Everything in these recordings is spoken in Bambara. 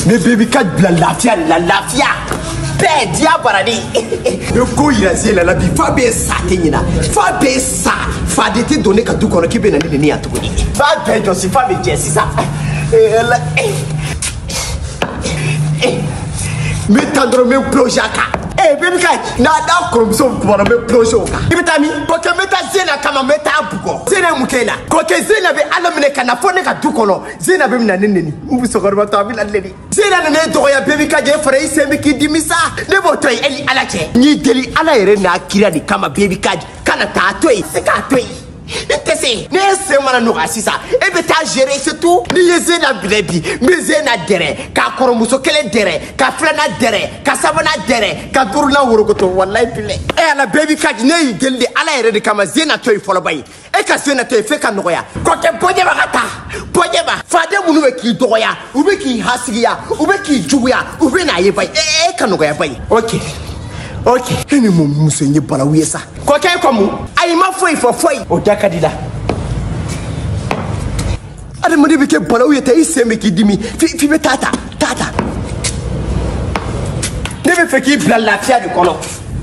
Ne bɛɛ ka bila lafiya de la, lafiya. Bɛɛ diya barani. Ne ko yira Zena la bi fa bɛ sa tɛ ɲina. Fa bɛ sa. Fa de tɛ don ne ka du kɔnɔ k'i bɛ na ne neni yan tuguni. Fa bɛɛ jɔsi, fa bɛ jɛ sisan. N bɛ taa dɔrɔn n bɛ plongé a kan. Bɛɛ bɛ ka n'a kɔrɔmuso kumana n bɛ plongé o kan. I bɛ taa min? Kɔkɛ n bɛ taa Zena kama n bɛ taa bugɔ. Zena ye mun kɛ e la? Kɔkɛ Zena bɛ Ala minɛ ka na fɔ ne ka du kɔnɔ. Zena bɛ na ne neni. N musokɔrɔba tɔ a bɛ na ne neni. Zena nana e dɔgɔya bɛɛ bɛ ka jɛ e fara i sen bɛ k'i dimi sa. Ne b'o to yen e ni Ala cɛ. N y'i deli Ala yɛrɛ n'a kira de kama bɛɛ bɛ ka jɛ. Kana taa to yen. Se k'a to yen. I tɛ se. Ne ye sen mana nɔgɔya sisan e bɛ taa gérer c'est tout. N'i ye Zena minɛ bi n bɛ Zena dɛrɛ k'a kɔrɔmuso kelen dɛrɛ ka filanan dɛrɛ ka sabanan dɛrɛ ka duurunan worokoto walayi bilayi. E Ala bɛɛ b'i ka ne y'i deli de Ala yɛrɛ de kama Zena to yen fɔlɔ ba ye. E ka Zena to yen f'e ka nɔgɔya. Kɔkɛ bɔɲɛba ka taa bɔɲɛba. Faden minnu bɛ k'i dɔgɔya u bɛ k'i hasigiya u bɛ k'i juguya u bɛ n'a ye ba ye e ka nɔgɔya ba ye. Ok. Ok. E ni mun muso in ye balawu ye sa. Kɔkɛ ko mun? Ayi ma foyi fɔ foyi. O da ka di la. Adamaden bɛ kɛ balawu ye tan i sen bɛ k'i dimi f'i bɛ taa ta taa ta. Ne bɛ fɛ k'i bila lafiya de kɔnɔ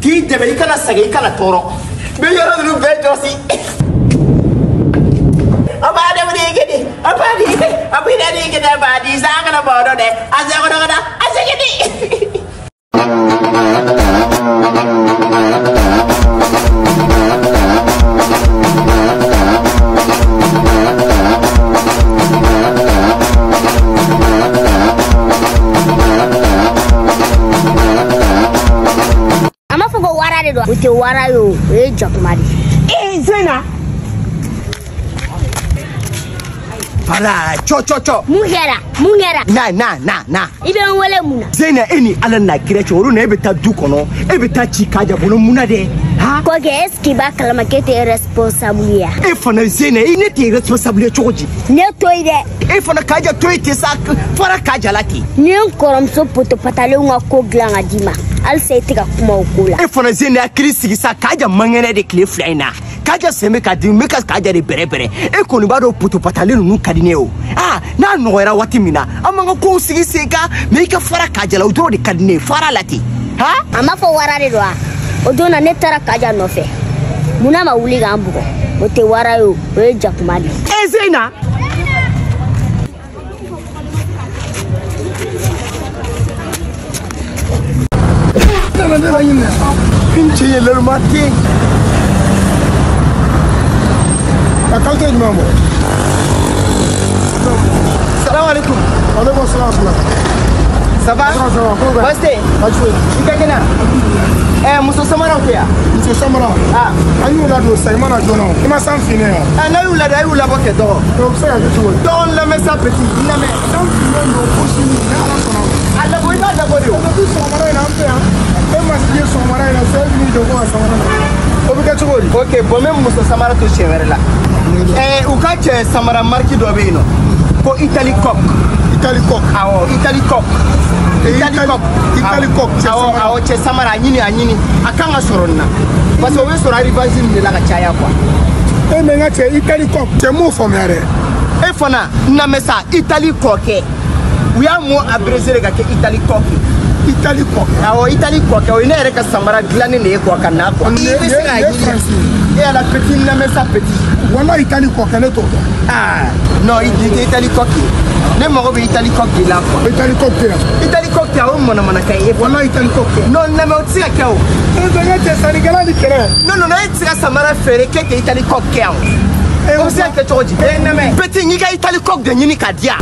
k'i dɛmɛ i kana sɛgɛn i kana tɔɔrɔ. N bɛ yɔrɔ ninnu bɛɛ jɔsi. O tɛ wara ye o, o ye jakuma de ye. Zena. Voilà, cɔ cɔ cɔ. Mun kɛra? Mun kɛra? Na na na na. I bɛ n wele mun na? Zena e ni Ala n'a kira cɛ olu na e bɛ taa du kɔnɔ e bɛ taa ci Kaja bolo mun na dɛ? Han? Kɔkɛ est ce que i b'a kalama k'e tɛ responsable ye wa? E fana Zena i ne tɛ responsable ye cogo di? Ne to yen dɛ. E fana Kaja to yen ten sa fara Kaja la ten. Ni ye n kɔrɔmuso potopatalen ka ko dilan ka d'i ma. Halisa i tɛ ka kuma o ko la. E fana Zena hakili sigi sa Kaja man kɛnɛ de tile fila in na. Kaja sen bɛ ka di n bɛ ka Kaja de bɛrɛbɛrɛ. E kɔni b'a dɔn potopatalen ninnu ka di ne ye o. Aa n'a nɔgɔyara waati min na an b'an ka kow sigi sen kan mais i ka fara Kaja la o dɔrɔn de ka di ne ye fara la ten. Han? A m'a fɔ wara de don wa? O don na ne taara Kaja nɔfɛ. Munna ma wuli k'an bugɔ? O tɛ wara ye o, o ye jakuma de ye. E Zena. N cɛ ye lɔruma ten. A qualité jumɛn bɔ? Salam alaikum. Alaikum salam. Ça va? Ça va. Baasi tɛ yen? Baasi foyi. I ka kɛnɛ? Muso samaraw tɛ yan? Muso samara? Ah. An y'u ladon sisan i mana joona o. I ma san finnen wa? Ah, n'a y'u ladon a y'u labɔ kɛ dɔgɔ. O bɛ se ka kɛ cogo di? Dɔgɔ n lamɛn sa petit n lamɛn. San finnen don fo sini ni Ala sɔnna. A labɔ i b'a labɔ de o. Depuis sɔgɔmada in na an fɛ yan. E ma ye sɔgɔmada in na sisan e bɛ n'i jɔ ko ka samara na. O bɛ kɛ cogo di? Ok bon n bɛ muso samara to siɲɛ wɛrɛ la. U ka cɛ samara marque dɔ bɛ yen nɔ ko Italie Coq. Italie Coq. Awɔ Italie Coq. Italie Coq. Italie Coq cɛ samara. Awɔ cɛ samara a ɲini a ɲini a kan ka sɔrɔ nin na parce que o bɛ sɔrɔ arrivage nin de la ka caya quoi. E mais n ka cɛ Italie Coq cɛ m'o faamuya dɛ. E fana n lamɛn sa Italie Coq u y'a mot abrégé de ka kɛ Italie Coq. Italie Coq. Awɔ Italie Coq o ye ne yɛrɛ ka samara dilannen de ye quoi ka na quoi. I bɛ se k'a ɲini. E ala petit n lamɛn sa petit. Wala Italie Coq ne t'o dɔn. Ah non i tɛ Italie Coq ye. Ne mago bɛ Italie Coq de la quoi. Italie Coq tɛ yan. Italie Coq tɛ o ye manamanakan ye. Wala Italie Coq tɛ. Non n lamɛn o tɛ se ka kɛ o. E bɛ n ka cɛ sannikɛla ni kɛlɛ. Non non non e tɛ se ka samara feere k'e tɛ Italie Coq kɛ yan o. O bɛ se ka kɛ cogo di? E n lamɛn. Petit n y'i ka Italie Coq de ɲini ka di yan.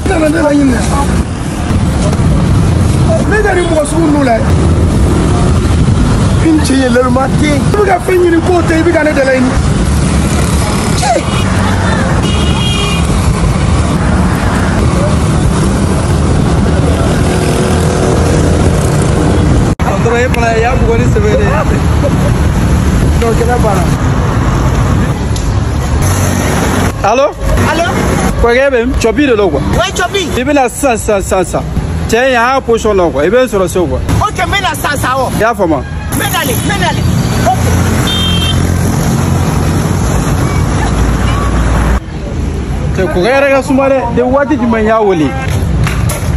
Ne nana ne la ɲini. Ne ka nin mɔgɔ sugu ninnu la. N cɛ ye lɔruma ten. I bɛ ka fɛn ɲini k'o tɛ i bɛ ka ne dala ɲini. E fana y'a bugɔ ni sɛbɛ de ye. Donc kɛnɛ banna. Allo? Allo? Kɔkɛ bɛ yen? Cɔbi de don quoi. Oui Cɔbi. I bɛna sisan sisan sisan sisan. Cɛ in a y'a position dɔn quoi i bɛ n sɔrɔ Segu quoi. Ok n bɛ na sisan sisan awɔ. I y'a faamu? N bɛ nalen n bɛ nalen. Ok. Cɛ kɔkɛ yɛrɛ ka suma dɛ. De waati jumɛn n y'a wele?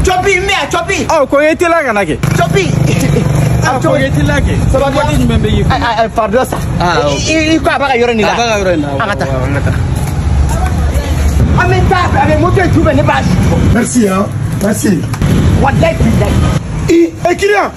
Cɔbi n yan Cɔpi. Ɔ kɔkɛ i teliya ka na kɛ. Cɔpi. Kɔkɛ i teliya kɛ. Ça va bien. Waati jumɛn bɛ y'i kun? Pardon sa. I ko a b'a ka yɔrɔ nin la. A b'a ka yɔrɔ in na. An ka taa. An ka taa. An bɛ taa a bɛ moto in tu bɛ ne b'a su. Merci hein. Merci. Walayi bilayi. I e kiriyan.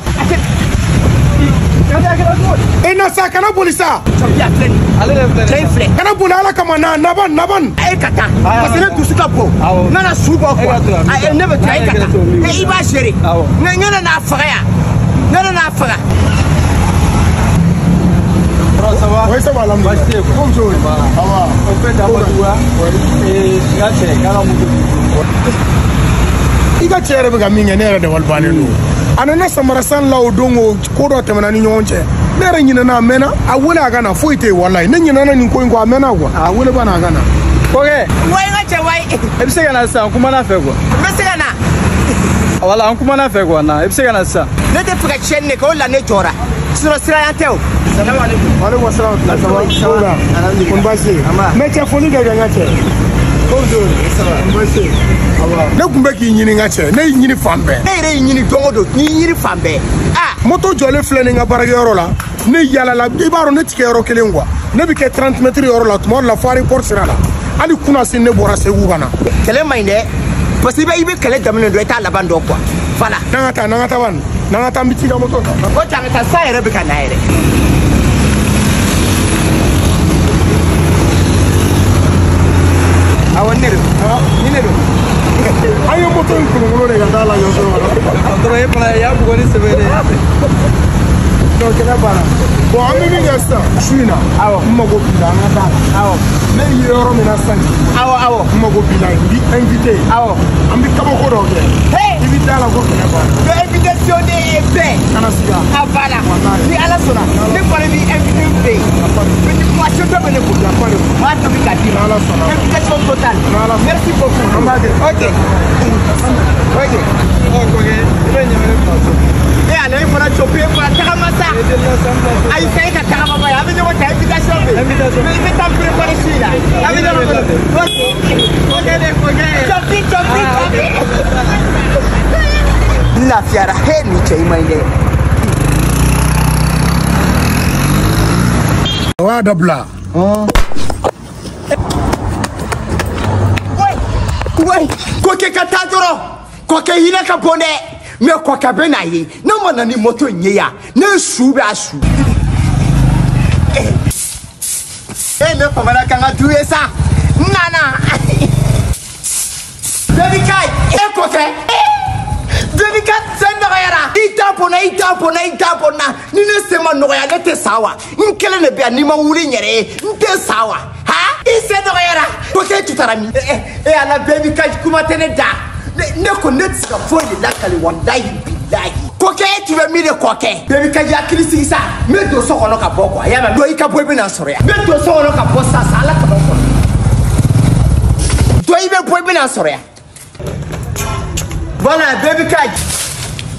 E na sa kana boli sa. Cɔpi a filɛ nin ye. Ale de filɛ nin ye. Cɛ in filɛ. Kana boli ala kama na naban naban. E ka taa. Parce que ne dusu ka bon. Awɔ. N kana su bɔ quoi. E ka to yan. Ayi ne bɛ to yan e ka taa. E I b'a gérer. Awɔ. Ne nana faga yan. Ne nana faga. Ça va? Oui, ça va, alhamdoulilah. Baasi tɛ yen quoi. Comme ça, oui. Ça va. Au fait, a ma juguya. N ka cɛ k'a ka moto b'i bolo. I ka cɛ yɛrɛ bɛ ka min kɛ ne yɛrɛ dabali bannen don. A nana samara san la o don o ko dɔ tɛmɛna ni ɲɔgɔn cɛ. Ne yɛrɛ ɲinɛna a mɛnna a wele a ka na foyi tɛ yen walayi ne ɲinɛna nin ko in kɔ a mɛnna quoi a wele ba na a ka na. Kɔkɛ. Wayi n ka cɛ wayi. E bɛ se ka na sisan n kumana fɛ quoi. N bɛ se ka na. Voilà n kumana fɛ quoi na i bɛ se ka na sisan. Ne tɛ fɛ ka tiɲɛni de kɛ o de la ne jɔra. Sinon siranya tɛ o. Salamu aleykum. Waaleykum salaam. Ça va? Ça va. Alhamdoulilah. Ko baasi tɛ yen. Mais cɛ foli kɛ n ka cɛ. Ne tun bɛ k'i ɲini n ka cɛ ne y'i ɲini fan bɛɛ. Ne yɛrɛ y'i ɲini don o don n y'i ɲini fan bɛɛ. Ah. Moto jɔlen filɛ nin ka baarakɛyɔrɔ la ne yaalala i b'a dɔn ne ti kɛ yɔrɔ kelen quoi ne bɛ kɛ 30 mètres yɔrɔ la tuma dɔ la fo aéroport sira la hali kunasini ne bɔra Segu ka na. Kɛlɛ man ɲi dɛ parce que i bɛ kɛlɛ daminɛ dɔrɔn i t'a laban dɔn quoi voilà. N'an ka taa n'an ka taa bani n'an ka taa n bɛ t'i ka moto ta. O tɛ an ka taa san yɛrɛ bɛ ka na yɛrɛ. Awɔ ne don ni ne don. An ye moto in kolonkolon de ka taa lajɛ so kɔnɔ. Dɔrɔn e fana i y'a bugɔ ni sɛbɛ de ye. Donc kɛlɛ banna. Bon an bɛ min kɛ sisan su in na. Awɔ. N mago b'i la an ka taa la. Awɔ. Ne ye yɔrɔ min na sisan. Awɔ awɔ. N mago b'i la n b'i invité. Awɔ. An bɛ kabako dɔ kɛ. Hey. I bɛ da la ko kɛlɛ banna. Donc invitation de ye bɛɛ. Kana siga. A banna. Ni Ala sɔnna ne fana b'i invité n fɛ yen. Petit poisson dɔ bɛ ne bolo. N b'a tobi k'a d'i ma. N'Ala sɔnna. Invitation totale. N'Ala sɔnna. Merci beaucoup. An b'a kɛ. Ok. Ok. Ɔ kɔkɛ i bɛ ɲɛ ne bila so. E ale fana Cɔpi e fana tagama sa. E delila san bila so. Ayi sa e ka tagama ba ye an bɛ ɲɔgɔn ta invitation bɛ yen. Invitation. Mais i bɛ taa préparer su in na. An bɛ ɲɔgɔn bolo. Ok. Kɔkɛ de kɔkɛ. Cɔpi Cɔpi Cɔpi. N lafiyara he nin cɛ in man ɲi dɛ. O y'a dabila. Wayi kɔkɛ ka taa dɔrɔn kɔkɛ hinɛ ka bon dɛ mais kɔkɛ bɛ n'a ye ne ma na ni moto in ye yan ne su bɛ a su. E ne famana kan ka du ye sa n nana. Baby Kai e kɔkɛ Baby Kai sen nɔgɔyara i da bɔnna i da bɔnna i da bɔnna ni ne sen ma nɔgɔya ne tɛ sa wa n kelen de bɛ yan n'i ma wuli n yɛrɛ ye n tɛ sa wa ha i sen nɔgɔyara kɔkɛ tutara min e ala Baby Kai kuma tɛ ne da ne ko ne tɛ se ka foyi de lakali walayi bilayi kɔkɛ e tun bɛ min de kɔkɛ Baby Kai hakili sigi sa n bɛ don so kɔnɔ ka bɔ quoi y'a mɛn dɔ i ka bɔ i bɛ na n sɔrɔ yan n bɛ don so kɔnɔ ka bɔ sisan sa ala kama kɔnɔ dɔ i bɛ bɔ i bɛ na n sɔrɔ yan. Voilà, Baby Kai.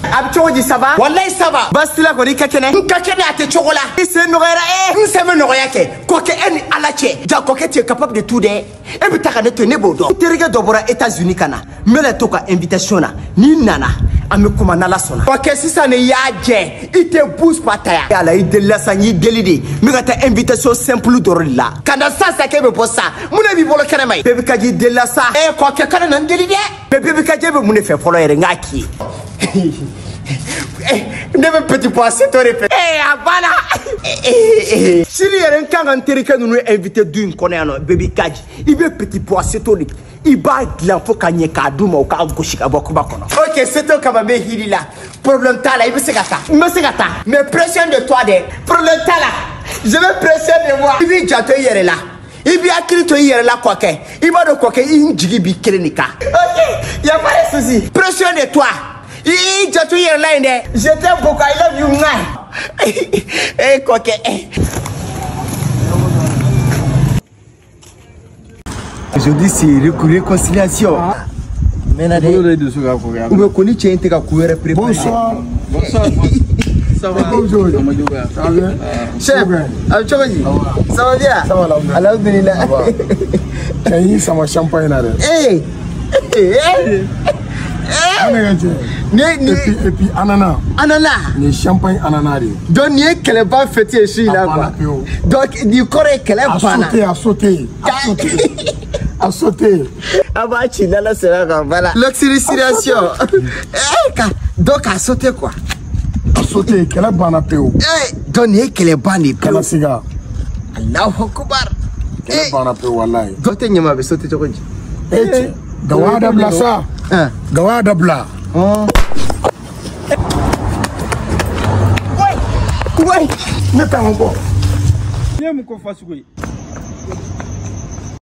A bɛ cogo di ça va? Walayi ça va. Baasi t'i la kɔni i ka kɛnɛ. N ka kɛnɛ a tɛ cogo la. I sen nɔgɔyara n sen bɛ nɔgɔya kɛ. Kɔkɛ e ni Ala cɛ. Ja kɔkɛ tu es capable de tout dɛ. E bɛ taa ka ne to yen ne b'o dɔn. N terikɛ dɔ bɔra États-Unis ka na. N bɛna to ka invitation na. N'i nana an bɛ kuma n'Ala sɔnna. Kɔkɛ sisan de y'a jɛ i tɛ bouge pas ta yan. Ala i delila sa n y'i deli de. N bɛ ka taa invitation simple dɔrɔn de la. Ka na sisan sa k'e bɛ bɔ sisan. Mun de b'i bolo kɛnɛma ye? Baby Kai delila sa. Kɔkɛ kana na n deli dɛ. Mais Baby Kai bɛ mun de fɛ fɔlɔ yɛrɛ n k'a k'i ye. Ne bɛ petit pois seto de fɛ. A banna. Sini yɛrɛ n kan ka n terikɛ ninnu invité du in kɔnɔ yan nɔ Baby Kai i bɛ petit pois seto de i b'a dilan fo ka ɲɛ k'a d'u ma u k'a gosi ka bɔ kuma kɔnɔ. Ok seto kama n bɛ hili la problème t'a la i bɛ se ka taa n bɛ se ka taa mais pression de toi dɛ problème t'a la je vais pression de moi. I b'i janto i yɛrɛ la. I b'i hakili to i yɛrɛ la kɔkɛ i b'a dɔn kɔkɛ i jigi b'i kelen de kan. Ok y a pas de souci pression de toi. I janto i yɛrɛ la yen dɛ. Je t'aime beaucoup I love you nka. Kɔkɛ. Aujourd'hui c'est réconciliation. Bolo de dusu ka kɔkɛ. Ou bien ko ni cɛ in tɛ ka ko wɛrɛ préparer. Bonsoir. Bonsoir. Ça va? Bonjour. Ça va bien? Chef, a bɛ cogo di? Ça va bien? Ça va alhamdoulilah. Alhamdoulilah. Cɛ y'i sama champagne na dɛ. Ne ka cɛ. Ni Et puis ananas. Ananas. Nin ye champagne ananas de ye. Donc nin ye kɛlɛba fête ye su in na A quoi. banna pewu. Donc nin kɔrɔ ye kɛlɛ A banna. sauté, a sauté, a sauté. A sauté. A b'a ci n'Ala sera quoi, voilà. L'oxydation. Eh ka donc a sauté quoi. A sauté, kɛlɛ banna pewu. Eh donc nin ye kɛlɛba de ye pewu. Kana siga. Allahu akbar. Kɛlɛ Eh banna pewu walayi. dɔ tɛ ɲama a bɛ sauté cogo di? E cɛ, Gawo y'a dabila sa. Hein. Gawo y'a dabila. Ouais. Ne t'en bɔ. N'i ye mun ko fasugu ye?